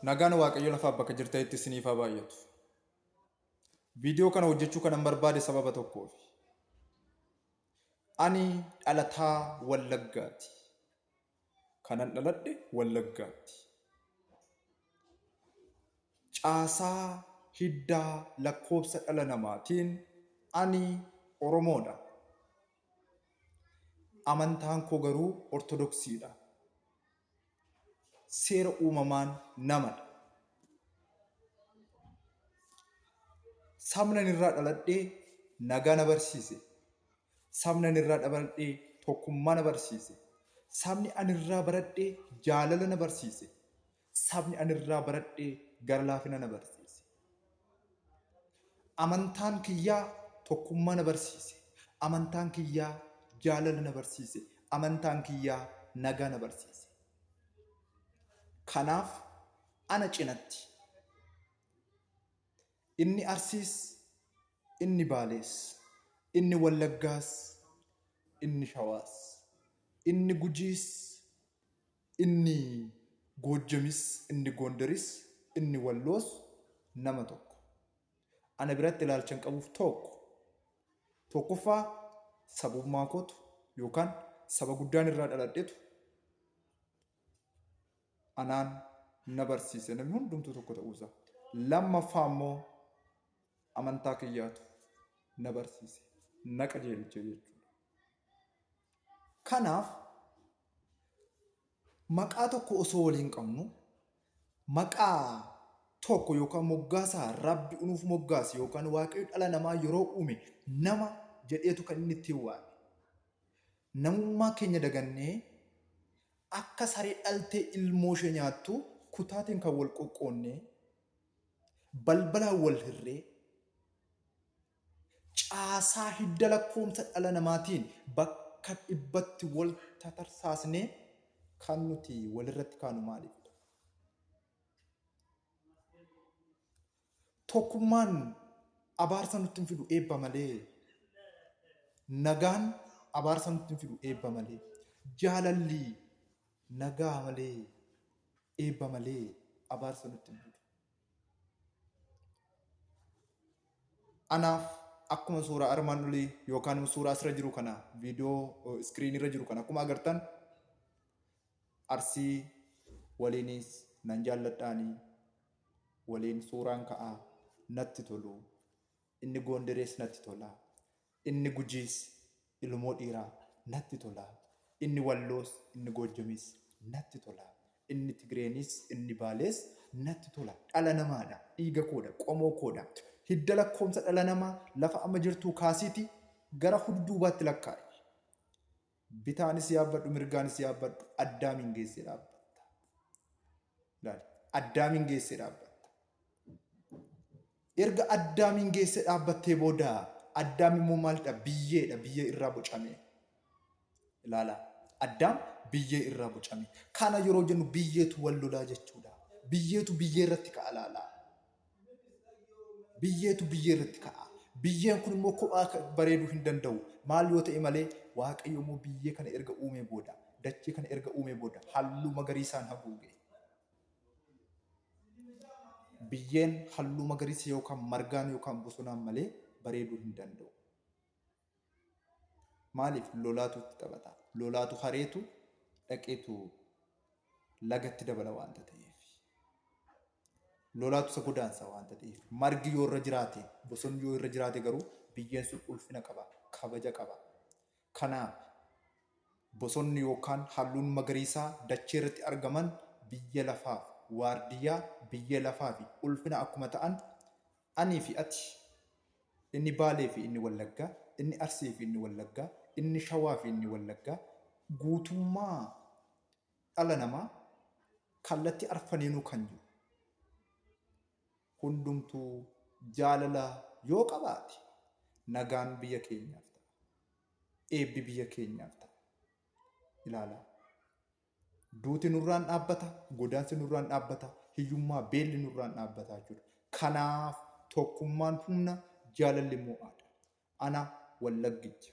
Nagaan Waaqayyo lafaaf bakka jirtanitti isiniif haa baay'atu. Viidiyoo kana hojjechuu kanan barbaade sababa tokkoofi. Ani dhalataa Wallaggaati. Kanan dhaladhe Wallaggaatti. Caasaa hiddaa lakkoobsa dhala namaatiin ani Oromoodha. Amantaan koo garuu Ortodoksiidha. Seera uumamaan namadha. Sabni ani irraa dhaladhe nagaa na barsiise. Sabni ani irraa dhaladhe tokkummaa na barsiise. Sabni ani irraa baradhe jaalala na barsiise. Sabni ani irraa baradhe gara laafina na barsiise. Amantaan kiyyaa tokkummaa na barsiise. Amantaan kiyyaa jaalala na barsiise. Amantaan kiyyaa nagaa na barsiise. Kanaaf ana cinatti inni Arsiis, inni Baalees, inni Wallaggaas, inni Shawaas, inni Gujiis, inni Goojjamis, inni Goondaris, inni Walloos nama tokko. Ana biratti ilaalchan qabuuf tokko. Tokkoffaa sabummaa kootu yookaan saba guddaan irraa dhaladhetu anaan na barsiise namni hundumtuu tokko ta'uusaa. Lammaffaa immoo amantaa kiyyaatu na barsiise, na qajeelche jechuudha. Kanaaf maqaa tokko osoo waliin qabnu maqaa tokko yookaan moggaasa Rabbi nuuf moggaase yookaan Waaqayyo dhala namaa yeroo uume nama jedheetu kan inni ittiin waame. Namummaa keenya dagannee akka saree dhaltee ilmoo ishee nyaattu kutaatiin kan wal qoqqoonnee balbalaan wal hirree caasaa hidda lakkoomsa dhala namaatiin bakka dhibbatti wal tatarsaasnee kan nuti walirratti kaanu maaliifidha? Tokkummaan abaarsa nutti hin fidu eebba malee. Nagaan abaarsa nutti hin fidu eebba malee. Jaalalli nagaa malee eebba malee abaarsa nutti hin fidu. Anaaf akkuma suuraa armaan olii yookaan suuraa asirra jiru kana viidiyoo iskiriinii irra jiru kana akkuma agartan Arsii waliinis nan jaalladhaanii waliin suuraan ka'aa natti tolu. Inni Goonderees natti tola. Inni Gujiis ilmoo dhiiraa natti tola. Inni Walloos inni Goojjamis natti tola. Inni Tigreenis inni Baalees natti tola. Dhala namaadha. Dhiiga koodha. Qomoo koodha. Hidda lakkoomsa dhala namaa lafa amma jirtuu kaasiiti gara hudduubaatti lakkaa'i. Bitaanis yaabbadhu mirgaanis yaabbadhu Addaamiin geessee dhaabbatta. Ilaali. Addaamiin geessee dhaabbatta. Erga Addaamiin geessee dhaabbattee booda Addaam immoo maalidha? Biyyeedha. Biyyee irraa bocame. Ilaala. Addaam biyyee irraa bocame. Kana yeroo jennu biyyeetu wal lolaa jechuudha. Biyyeetu biyyee irratti ka'a laala. Biyyeetu biyyee irratti ka'a. Biyyeen kun immoo kophaa bareeduu hin danda'u. Maal yoo ta'e malee Waaqayyo immoo biyyee kana erga uumee booda, dachee kana erga uumee booda halluu magariisaan haguuge. Biyyeen halluu magariisa yookaan margaan yookaan bosonaan malee bareeduu hin danda'u. Maaliif lolaatu itti taphata. Lolaatu hareetu dhaqeetu lagatti dabala waanta ta'eef. Lolaatu isa godaansa waanta ta'eef. Margi yoo irra jiraate, bosonni yoo irra jiraate garuu biyyeen sun ulfina qaba, kabaja qaba. Kanaaf bosonni yookaan halluun magariisaa dachee irratti argaman biyya lafaaf waardiyyaa biyya lafaa fi ulfina akkuma ta'an anii fi ati Inni Baalee fi inni Wallaggaa, inni Arsii fi inni Wallaggaa, inni Shawaa fi inni Wallaggaa guutummaa dhala namaa kallattii arfaniinuu kan jiru hundumtuu jaalala yoo qabaate nagaan biyya keenyaaf ta'a. Eebbi biyya keenyaaf ta'a. Ilaalaa. Duuti nurraan dhaabbata, godaansi nurraan dhaabbata, hiyyummaa beelli nurraan dhaabbata jechuudha. Kanaaf tokkummaan humna, jaalalli immoo aada. Ana Wallaggicha.